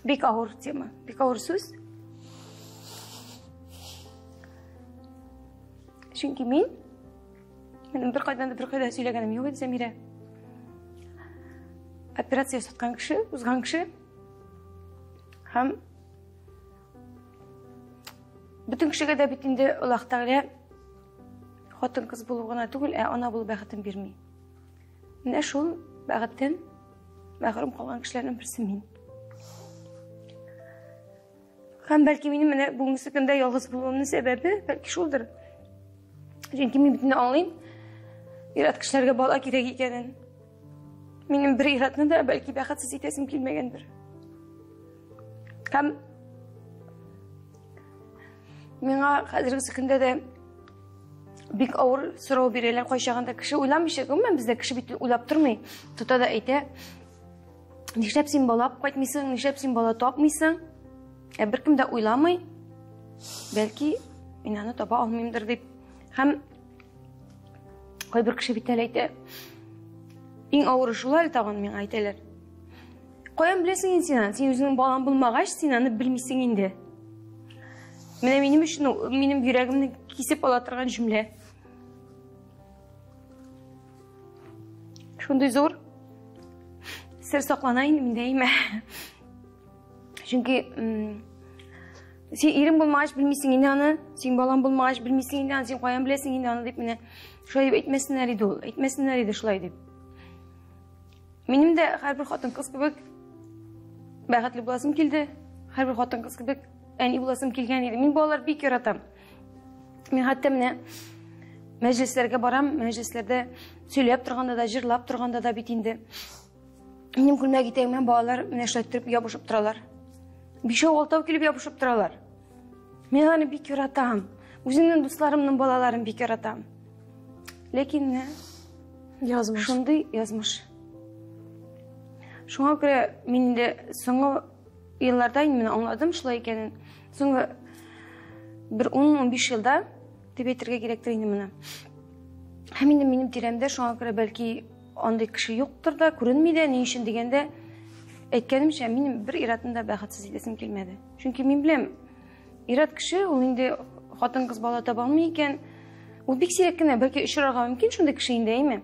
бик авыр тема, бик авыр сүз. Чөнки мин минем беркайдан да беркайда сөйләгәнем юк иде, Зәмирә. Операция ясаткан кеше, узган кеше. Һәм бөтен кешегә дә бит инде Аллаһ Тәгалә хатын-кыз булу гына түгел, ә ана булу бәхетен бирми. Менә шул бәхеттән мәхрүм калган кешеләрнең берсе мин. Һәм бәлки минем менә бүгенге көндә ялгыз булуымның сәбәбе бәлки шулдыр. Чөнки мин бит инде аңлыйм, ир-ат кешеләргә бала кирәк икәнен. Минем бер ир-атны да бәлки бәхетсез итәсем килмәгәндер. Һәм миңа хәзерге көндә дә бик авыр сорау бирәләр кайчагында кеше уйламыйча, гомумән бездә кеше бит уйлап тормый, тота да әйтә. Нишләп син бала алып кайтмыйсың, нишләп син бала тапмыйсың? Ә беркем дә уйламый. Бәлки мин аны таба алмыймдыр дип. Һәм кайбер кеше бит әле әйтә. Иң авыры шул әле тагын миңа әйтәләр. Каян беләсең инде син аны? Син үзеңнең балаң булмагач, син аны белмисең инде. Менә минем өчен минем йөрәгемне кисеп ала торган җөмлә. Шундый зур сер саклана инде миндә әйме. Чөнки син ирең булмагач белмисең инде аны, син балаң булмагач белмисең инде аны, син каян беләсең инде аны дип менә шулай дип әйтмәсеннәр иде ул, әйтмәсеннәр иде шулай дип. Минем дә һәрбер хатын-кыз кебек бәхетле буласым килде. Һәрбер хатын-кыз кебек әни буласым килгән иде. Мин балалар бик яратам. Мин хәтта менә мәҗлесләргә барам, мәҗлесләрдә сөйләп торганда да, җырлап торганда да бит инде. Минем күлмәк итәгемә балалар менә шулай иттереп ябышып торалар. Бишәү, алтау килеп ябышып торалар. Мин аны бик яратам. Үземнең дусларымның балаларын бик яратам. Ләкин менә язмыш. Шундый язмыш. Шуңа күрә мин инде соңгы елларда инде менә аңладым шулай икәнен. Соңгы бер 10-15 елда дип әйтергә кирәктер инде моны. Һәм инде минем тирәмдә шуңа күрә бәлки андый кеше юктыр да, күренми дә, ни өчен дигәндә, әйткәнемчә, минем бер ир-атны да бәхетсез итәсем килмәде. Чөнки мин беләм, ир-ат кеше ул инде хатын-кыз бала таба алмый икән, ул бик сирәк кенә, бәлки очрарга мөмкин шундый кеше инде, әйме?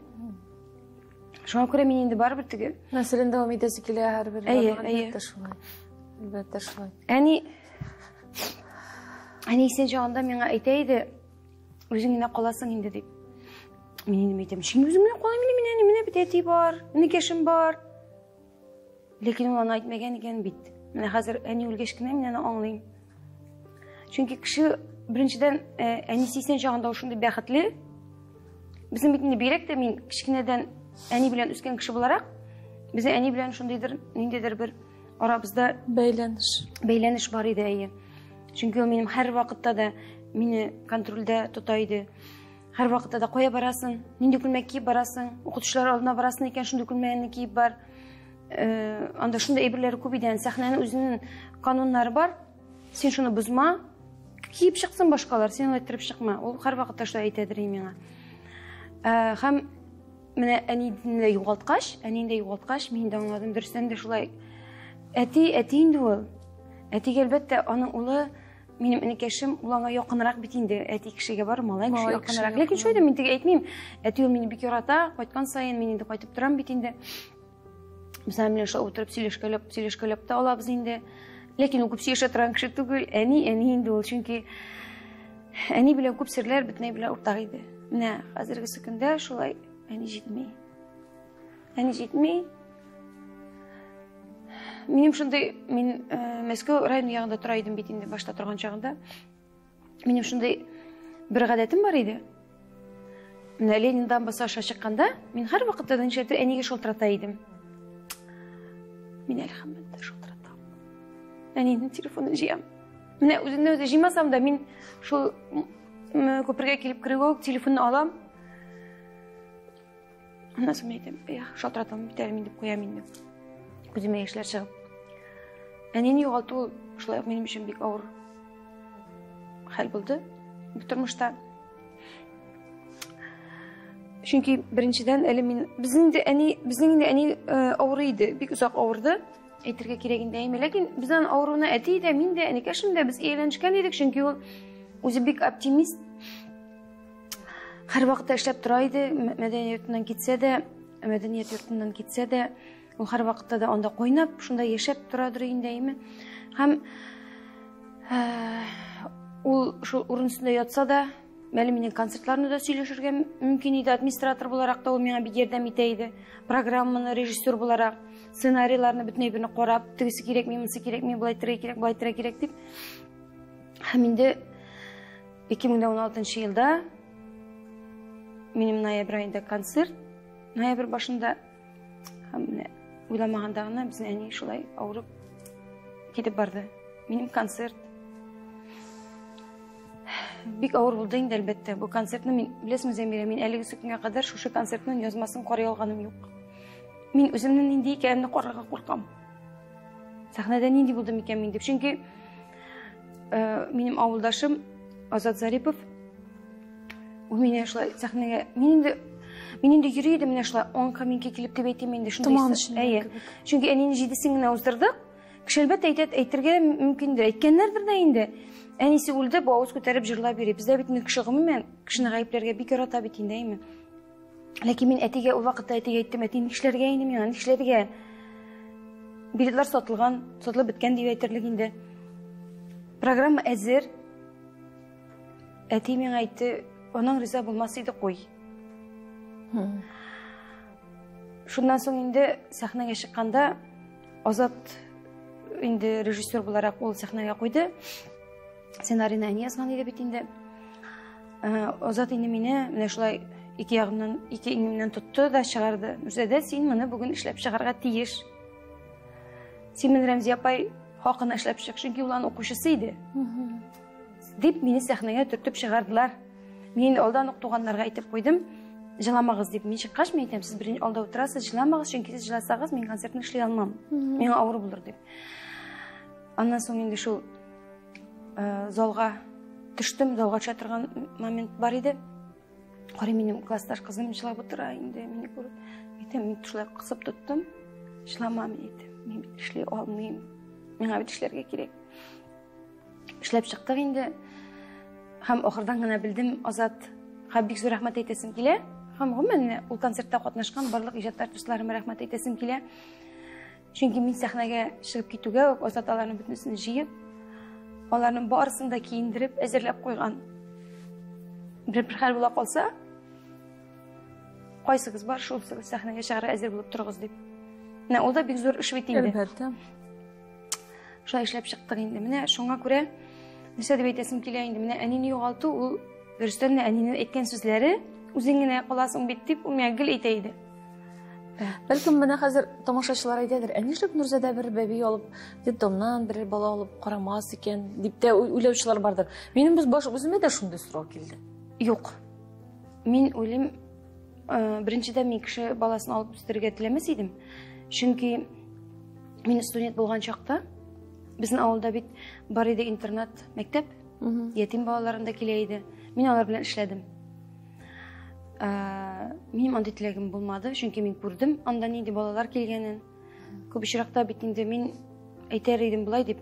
Шуңа күрә мин инде барыбер теге Нәселен дәвам итәсе килә һәрбер. Әйе, әйе. Әлбәттә шулай. Әлбәттә шулай. Әни Әни исән чагында миңа әйтә иде, үзең генә каласың инде дип. Мин инде әйтәм, чын үзем генә калам инде мин әни, менә бит әти бар, энекәшем бар. Ләкин ул аны әйтмәгән икән бит. Менә хәзер әни үлгәч кенә мин аны аңлыйм. Чөнки кеше беренчедән э, әнисе исән чагында ул шундый бәхетле. Безнең бит инде бигрәк тә мин кечкенәдән әни белән үскән кеше буларак, безнең әни белән шундыйдыр, ниндидер бер арабызда бәйләнеш. Бәйләнеш бар иде, әйе. Чөнки ул минем һәр вакытта да мине контрольдә тота иде. Һәр вакытта да кая барасың, нинди күлмәк киеп барасың, укытучылар алдына барасың икән, шундый күлмәгеңне киеп бар. Э, анда шундый әйберләр күп иде. Сәхнәнең үзенең кануннары бар. Син шуны бозма. Киеп чыксын башкалар, син алай иттереп чыкма. Ул һәр вакытта шулай әйтәдер миңа. Э, һәм менә әнине дә югалткач, әнине дә югалткач, мин дә аңладым, дөрестән дә шулай. Әти, әти инде ул. Әтигә әлбәттә аның улы минем энекәшем, ул аңа якынрак бит инде. Әти кешегә бар, малай кешегә якынрак. Ләкин шулай да мин теге әйтмим. Әти ул мине бик ярата, кайткан саен мин инде кайтып торам бит инде. Без аның белән шулай утырып сөйләшкәләп, сөйләшкәләп тә алабыз инде. Ләкин ул күп сөйләшә торган кеше түгел. Әни, әни инде ул, чөнки әни белән күп серләр бөтенләй белән уртак иде. Менә хәзерге көндә шулай әни җитми. Әни җитми. Минем шундый, мин Мәскәү районы ягында тора идем бит инде башта торган чагында. Минем шундый бер гадәтем бар иде. Менә Ленин дамбасы аша чыкканда, мин һәрвакытта да нишләптер әнигә шалтырата идем. Мин әле һаман да шалтыратам. Әнинең телефонын җыям. Менә үземне үзе җыймасам да, мин шул күпергә килеп керүгә үк телефонны алам. Аннан соң мин әйтәм, эх, шалтыратам бит әле мин дип куям инде. Күземә яшьләр чыгып. Әнине югалту ул шулай ук минем өчен бик авыр хәл булды бу тормышта. Чөнки беренчедән әле мин безнең инде әни безнең инде әни авырый иде, бик озак авырды. Әйтергә кирәк инде, әйме. Ләкин без аның авыруына әти дә, мин дә, энекәшем дә без ияләнешкән идек, чөнки ул үзе бик оптимист. Һәрвакытта эшләп тора иде, мәдәният йортыннан китсә дә, мәдәният йортыннан китсә дә, ул һәрвакытта да анда кайнап, шунда яшәп торадыр инде, әйме. Һәм ул шул урын өстендә ятса да, әле минем концертларны да сөйләшергә мөмкин иде. Администратор буларак та ул миңа бик ярдәм итә иде. Программаны режиссер буларак, сценарийларны бөтен әйберне карап, тегесе кирәкми, монысы кирәкми, болай итәргә кирәк, болай итәргә кирәк дип. Һәм инде 2016 елда минем ноябрь айында концерт, ноябрь башында, һәм менә уйламаганда гына безнең әни шулай авырып китеп барды. Минем концерт бик авыр булды инде, әлбәттә. Бу концертны мин, беләсеңме, Зәмирә, мин әлеге көнгә кадәр шушы концертның язмасын карый алганым юк. Мин үземнең нинди икәнемне карарга куркам. Сәхнәдә нинди булдым икән мин дип. Чөнки минем авылдашым Азат Зарипов ул мине шулай сәхнәгә, мин инде йөри идем менә шулай аңка минке килеп дип әйтим инде, шундый. Томан эчендә Әйе. кебек. Чөнки әнине җидесен генә уздырдык. Кеше әлбәттә әйтә, әйтергә мөмкиндер, әйткәннәрдер дә инде. Әнисе үлде, бу авыз күтәреп җырлап йөри. Бездә бит инде кеше гомумән кешене гаепләргә бик ярата бит инде, әйме. Ләкин мин әтигә ул вакытта әтигә әйттем, әти, нишләргә инде миңа, нишләргә? Билетлар сатылган, сатылып беткән дип әйтерлек инде. Программа әзер. Әти миңа әйтте, аның риза булмас иде, куй. Шуннан соң инде сәхнәгә чыкканда Азат инде режиссер буларак ул сәхнәгә куйды. Сценарийны әни язган иде бит инде. Азат инде мине менә шулай ике ягымнан, ике иңемнән тотты да чыгарды. Нүрзадә, син моны бүген эшләп чыгарга тиеш. Син моны Рәмзия апай хакына эшләп чык, чөнки ул аның укучысы иде. Дип мине сәхнәгә төртеп чыгардылар. Мин алдан ук туганнарга әйтеп куйдым. Җыламагыз дип. Мин чыккач, мин әйтәм, сез беренче алда утырасыз, җыламагыз, чөнки сез җыласагыз, мин концертны эшли алмам. Миңа авыр булыр дип. Аннан соң инде шул залга төштем, залга төшә торган момент бар иде. Карый, минем классташ кызым җылап утыра инде, мине күреп. Әйтәм, мин шулай кысып тоттым. Җылама, мин әйтәм, мин бит эшли алмыйм. Миңа бит эшләргә кирәк. Эшләп чыктык инде. Һәм ахырдан гына белдем, Азат һәм бик зур рәхмәт әйтәсем килә. Һәм гомумән ул концертта катнашкан барлык иҗат артистларыма рәхмәт әйтәсем килә. Чөнки мин сәхнәгә чыгып китүгә үк Азат аларның бөтенесен җыеп, аларның барысын да киендереп, әзерләп куйган. Бер-бер хәл була калса, кайсыгыз бар, шул сәхнәгә чыгарга әзер булып торыгыз дип. Менә ул да бик зур эш бит инде. Әлбәттә. Шулай эшләп чыктык инде. Менә шуңа күрә нәрсә дип әйтәсем килә инде. Менә әнине югалту ул дөрестән дә әнинең әйткән сүзләре, үзең генә каласың бит дип, ул миңа гел әйтә иде. Бәлкем менә хәзер тамашачылар әйтәдер, ә нишләп Нурзадә бер бәби алып, детдомнан бер бала алып карамас икән дип тә уйлаучылар бардыр. Минем без баш үземә дә шундый сорау килде. Юк. Мин уйлыйм, беренчедән мин кеше баласын алып үстерергә теләмәс идем. Чөнки мин студент булган чакта безнең авылда бит бар иде интернат мәктәп, ятим балаларын да килә иде. Мин алар белән эшләдем. Минем андый теләгем булмады, чөнки мин күрдем анда нинди балалар килгәнен. Күп очракта бит инде мин әйтәр идем болай дип,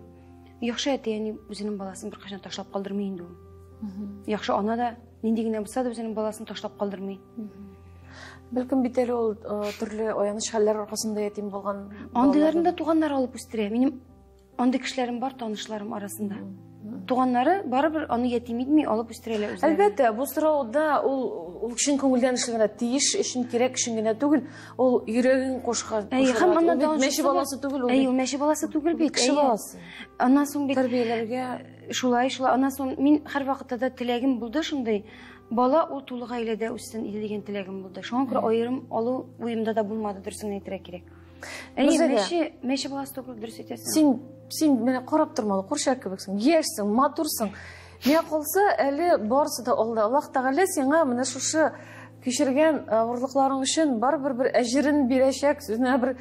яхшы әти-әни үзенең баласын беркайчан ташлап калдырмый инде ул. Яхшы ана да нинди генә булса да үзенең баласын ташлап калдырмый. Бәлкем бит әле ул төрле аяныч хәлләр аркасында ятим булган Андыйларны да балалардан. туганнар алып үстерә. Минем андый кешеләрем бар танышларым арасында. Туганнары барыбер аны ятим итми, алып үстерәләр үзләре. Әлбәттә, бу сорауда ул чын күңелдән эшләнгән тиеш өчен, кирәк өчен генә түгел, ул йөрәгең кушкан. Әйе, һәм аннан Ул бит мәче баласы түгел, ул. Әйе, ул мәче баласы түгел бит. Кеше баласы. Аннан соң бит тәрбияләргә шулай, шулай. Аннан соң мин һәрвакытта да теләгем булды шундый. Бала ул тулы гаиләдә үссен иде дигән теләгем булды. Шуңа күрә аерым алу уемда да булмады, дөресен әйтергә кирәк. Әйе, мәче, мәче баласы түгел, дөрес әйтәсең. Син менә карап тормалы, курчак кебексең, яшьсең, матурсың. Миңа калса, әле барысы да алда. Аллаһ Тәгалә сиңа менә шушы кичергән авырлыкларың өчен барыбер бер әҗерен бирәчәк, үзенә бер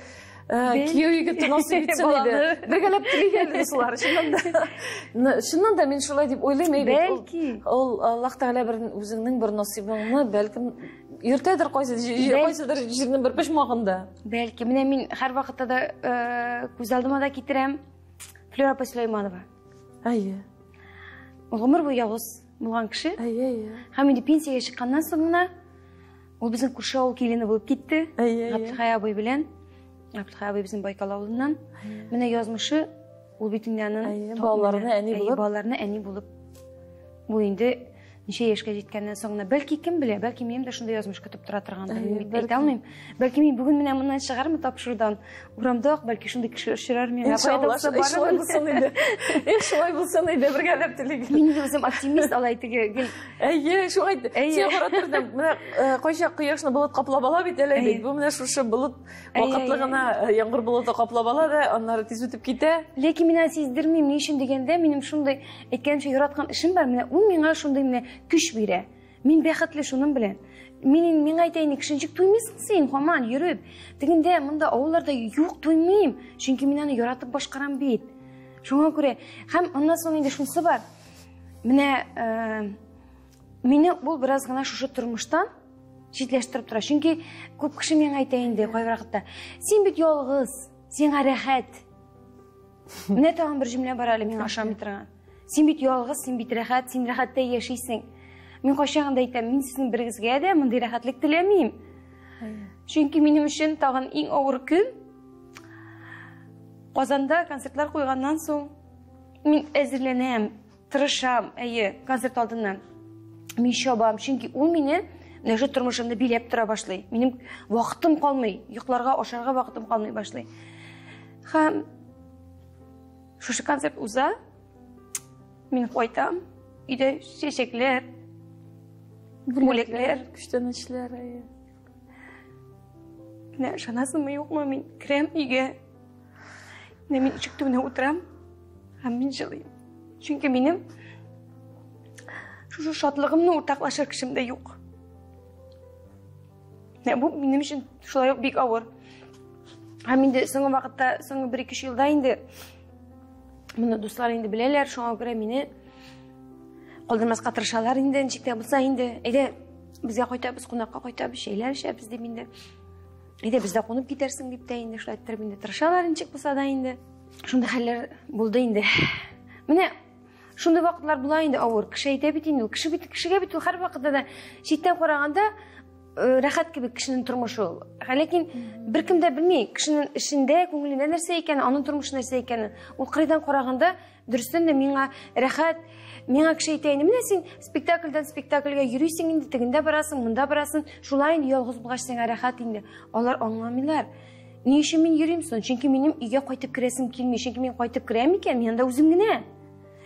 кияү егете насыйп итсен иде. Бергәләп телик әле, дуслар. Чыннан да. Чыннан да мин шулай дип уйлыйм, әйбәт. Бәлки. Ул Аллаһ Тәгалә бер үзеңнең бер насыйбыңны бәлкем йөртәдер кайсыдыр җирнең бер почмагында. Бәлки. Менә мин һәрвакытта да күз алдыма да китерәм Флюра апа Сөләйманова. Әйе. Ул гомер буе ялгыз булган кеше. Әйе, әйе. Һәм инде пенсиягә чыкканнан соң гына ул безнең күрше авыл килене булып китте. Әйе, әйе. Габделхәй абый белән. Габделхәй абый безнең Байкал авылыннан. Менә язмышы ул бит инде аның балаларына әни булып. Балаларына әни булып. Бу инде ничә яшькә җиткәннән соң гына, бәлки кем белә, бәлки минем дә шундый язмыш көтеп тора торгандыр, мин бит әйтә алмыйм. Бәлки мин бүген менә моннан чыгармын тапшырудан, урамда ук бәлки шундый кеше очрар миңа. Иншалла, шулай булсын иде. Эх, шулай булсын иде, бергәләп телик. Мин инде үзем оптимист, алай теге гел. Әйе, шулай. Син карап тордым. Менә кайчак кояшны болыт каплап ала бит әле бит. Бу менә шушы болыт вакытлы гына яңгыр болыты каплап ала да, аннары тиз үтеп китә. Ләкин мин аны сиздермим, ни өчен дигәндә, минем шундый әйткәнемчә яраткан эшем бар, менә ул миңа шундый менә көч бирә. Мин бәхетле шуның белән. Мин миңа әйтә инде, кеше ничек туймыйсың син, һаман йөреп. Тегендә, монда авылларда юк, туймыйм. Чөнки мин аны яратып башкарам бит. Шуңа күрә һәм аннан соң инде шунысы бар. Менә мине ул бераз гына шушы тормыштан читләштереп тора. Чөнки күп кеше миңа әйтә инде кайбер вакытта, син бит ялгыз, сиңа рәхәт. Менә тагын бер җөмлә бар әле миңа ошамый торган. Син бит ялгыз, син бит рәхәт, син рәхәттә яшисең. Мин кайчан да әйтәм, мин сезнең берегезгә дә мондый рәхәтлек теләмим. Чөнки минем өчен тагын иң авыр көн Казанда концертлар куйганнан соң мин әзерләнәм, тырышам, әйе, концерт алдыннан. Мин чабам, чөнки ул мине менә шул тормышымны биләп тора башлый. Минем вакытым калмый, йокларга, ашарга вакытым калмый башлый. Һәм шушы концерт уза, мин кайтам, өйдә чәчәкләр, бүләкләр, күчтәнәчләр, әйе. Менә ышанасыңмы, юкмы, мин керәм өйгә. Менә мин ишек төбенә утырам һәм мин җылыйм. Чөнки минем шушы шатлыгымны уртаклашыр кешем дә юк. Менә бу минем өчен шулай ук бик авыр. Һәм инде соңгы вакытта, соңгы бер-ике өч елда инде моны дуслар инде беләләр, шуңа күрә мине калдырмаска тырышалар инде, ничек тә булса инде. Әйдә, безгә кайтабыз, кунакка кайтабыз, чәйләр эчәбез дип инде. Әйдә, бездә кунып китәрсең дип тә инде шулай иттереп инде тырышалар ничек булса да инде. Шундый хәлләр булды инде. Менә шундый вакытлар була инде авыр. Кеше әйтә бит инде, кеше бит, кешегә бит ул һәрвакытта да читтән караганда рәхәт кебек кешенең тормышы ул. Ләкин беркем дә белми, кешенең эчендә, күңелендә нәрсә икәнен, аның тормышы нәрсә икәнен. Ул кырыйдан караганда, дөрестән дә миңа рәхәт, миңа кеше әйтә инде, менә син спектакльдән спектакльгә йөрисең инде, тегендә барасың, монда барасың, шулай инде ялгыз булгач сиңа рәхәт инде. Алар аңламыйлар. Ни өчен мин йөрим соң? Чөнки минем өйгә кайтып керәсем килми. Чөнки мин кайтып керәм икән, мин анда үзем генә.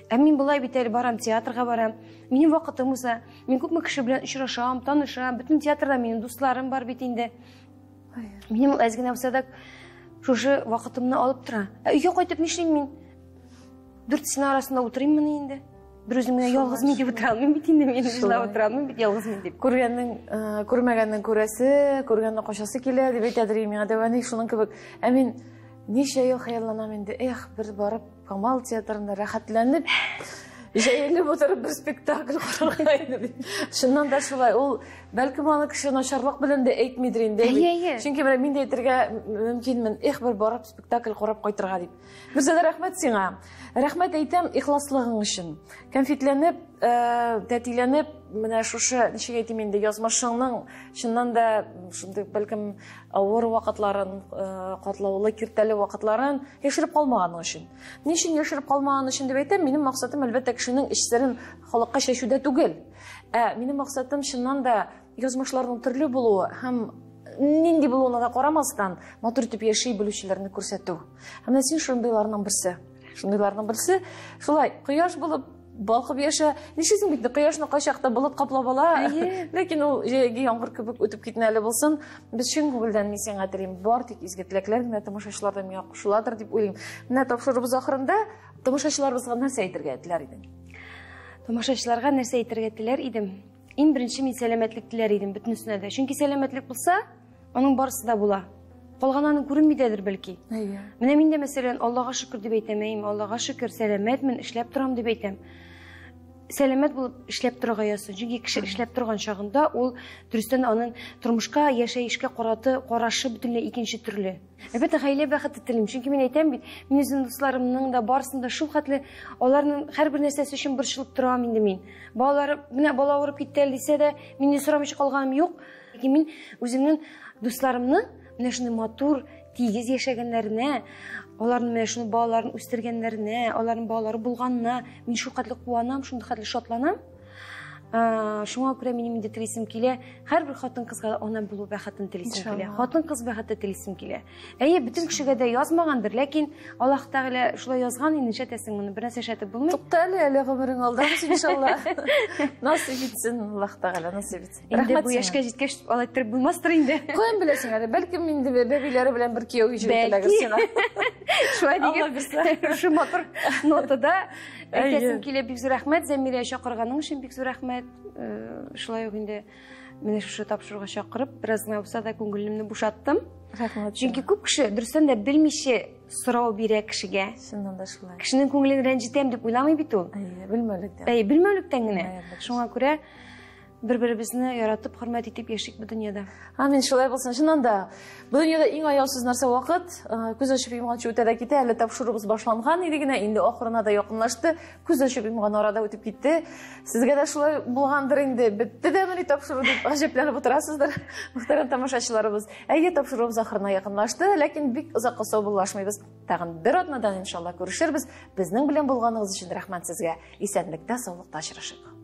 Ә мин болай бит әле барам, театрга барам. Минем вакытым уза. Мин күпме кеше белән очрашам, танышам. Бөтен театрда минем дусларым бар бит инде. Минем ул әз генә булса да шушы вакытымны алып тора. Ә өйгә кайтып нишлим мин? Дүрт стена арасында утырыйммыни инде? Бер үзем генә ялгыз мин дип утыра алмыйм бит инде, мин җылап утыра алмыйм бит ялгыз мин дип. Күргәннең, күрмәгәннең күрәсе, күргәннең качасы килә дип әйтәдер миңа дәвәни шуның кебек. Ә мин ничә ел хыялланам инде, эх, бер барып Камал театрында рәхәтләнеп, җәелеп утырып бер спектакль карарга иде бит. Чыннан да шулай, ул бәлкем аны кеше начарлык белән дә әйтмидер инде. Әйе, әйе. Чөнки менә мин дә әйтергә мөмкинмен, эх, бер барып спектакль карап кайтырга дип. Гүзәл, рәхмәт сиңа. Рәхмәт әйтәм ихласлыгың өчен. Конфетләнеп, тәтиләнеп, менә шушы, ничек әйтим инде, язмышыңның чыннан да шундый бәлкем авыр вакытларын, катлаулы, киртәле вакытларын яшереп калмаганың өчен. Ни өчен яшереп калмаган өчен дип әйтәм, минем максатым, әлбәттә, кешенең эч серен халыкка чәчүдә түгел. Ә минем максатым чыннан да язмышларның төрле булуы һәм нинди булуына да карамастан, матур итеп яши белүчеләрне күрсәтү. Һәм менә син шундыйларның берсе. Шундыйларның берсе. Шулай, кояш булып балкып яшә. Нишлисең бит, кояшны кайчакта болыт каплап ала. Ләкин ул җәйге яңгыр кебек үтеп китмә әле булсын. Без чын күңелдән мин сиңа телим, бар тик изге теләкләр генә тамашачылар да миңа кушыладыр дип уйлыйм. Менә тапшыруыбыз ахырында тамашачыларыбызга нәрсә әйтергә теләр идең? Тамашачыларга нәрсә әйтергә теләр идем? Иң беренче мин сәламәтлек теләр идем бөтенесенә дә. Чөнки сәламәтлек булса, аның барысы да була. Калган аның күренми дәдер бәлки. Әйе. Менә мин дә мәсәлән, Аллага шөкер дип әйтәм, әйме, Аллага шөкер, сәламәтмен, эшләп торам дип әйтәм. Сәламәт булып эшләп торырга язсын. Чөнки кеше эшләп торган чагында ул дөрестән аның тормышка, яшәешкә караты, карашы бөтенләй икенче төрле. Әлбәттә, гаилә бәхете телим. Чөнки мин әйтәм бит, мин үземнең дусларымның да барысын да шул хәтле аларның һәрбер нәрсәсе өчен борчылып торам инде мин. Балалары, менә бала авырып китте әле дисә дә, мин ни сорамыйча калганым юк. Ләкин мин үземнең дусларымны менә шундый матур, тигез яшәгәннәренә, аларның менә шундый балаларын үстергәннәренә, аларның балалары булганына мин шул хәтле куанам, шундый хәтле шатланам. Шуңа күрә минем инде телисем килә, һәрбер хатын-кызга ана булу бәхетен телисем килә. Хатын-кыз бәхете телисем килә. Әйе, бөтен кешегә дә язмагандыр, ләкин Аллаһ Тәгалә шулай язган инде, нишләтәсең моны, бер нәрсә эшләтеп булмый. Тукта әле, әле гомерең алда, иншалла. Насыйп итсен, Аллаһ Тәгалә насыйп итсен. Инде бу яшькә җиткәч, алай иттереп булмастыр инде. Каян беләсең әле, бәлкем инде бәбиләре белән бер кияүгә җигеп теләгез сиңа. Шулай дигән, шушы матур нотада әйтәсем килә, бик зур рәхмәт, Зәмирә, чакырганың өчен бик зур рәхмәт. Шулай ук инде менә шушы тапшыруга чакырып, бераз гына булса да күңелемне бушаттым. Рәхмәт. Чөнки күп кеше дөрестән дә белмичә сорау бирә кешегә. Чыннан да шулай. Кешенең күңелен рәнҗетәм дип уйламый бит ул. Әйе, белмәүлектән. Әйе, белмәүлектән генә. Шуңа күрә бер-беребезне яратып, хөрмәт итеп яшик бу дөньяда. Амин, шулай булсын. Чыннан да, бу дөньяда иң аяусыз нәрсә вакыт. Күз ачып йомганчы үтә дә китә. Әле тапшыруыбыз башланган иде генә, инде ахырына да якынлашты. Күз ачып йомган арада үтеп китте. Сезгә дә шулай булгандыр инде. Бетте дә мени тапшыру дип гаҗәпләнеп утырасыздыр, мөхтәрәм тамашачыларыбыз. Әйе, тапшыруыбыз ахырына якынлашты, ләкин бик озакка саубуллашмыйбыз. Тагын бер атнадан иншалла күрешербез. Безнең белән булганыгыз өчен рәхмәт сезгә. Исәнлектә, саулыкта очрашыйк.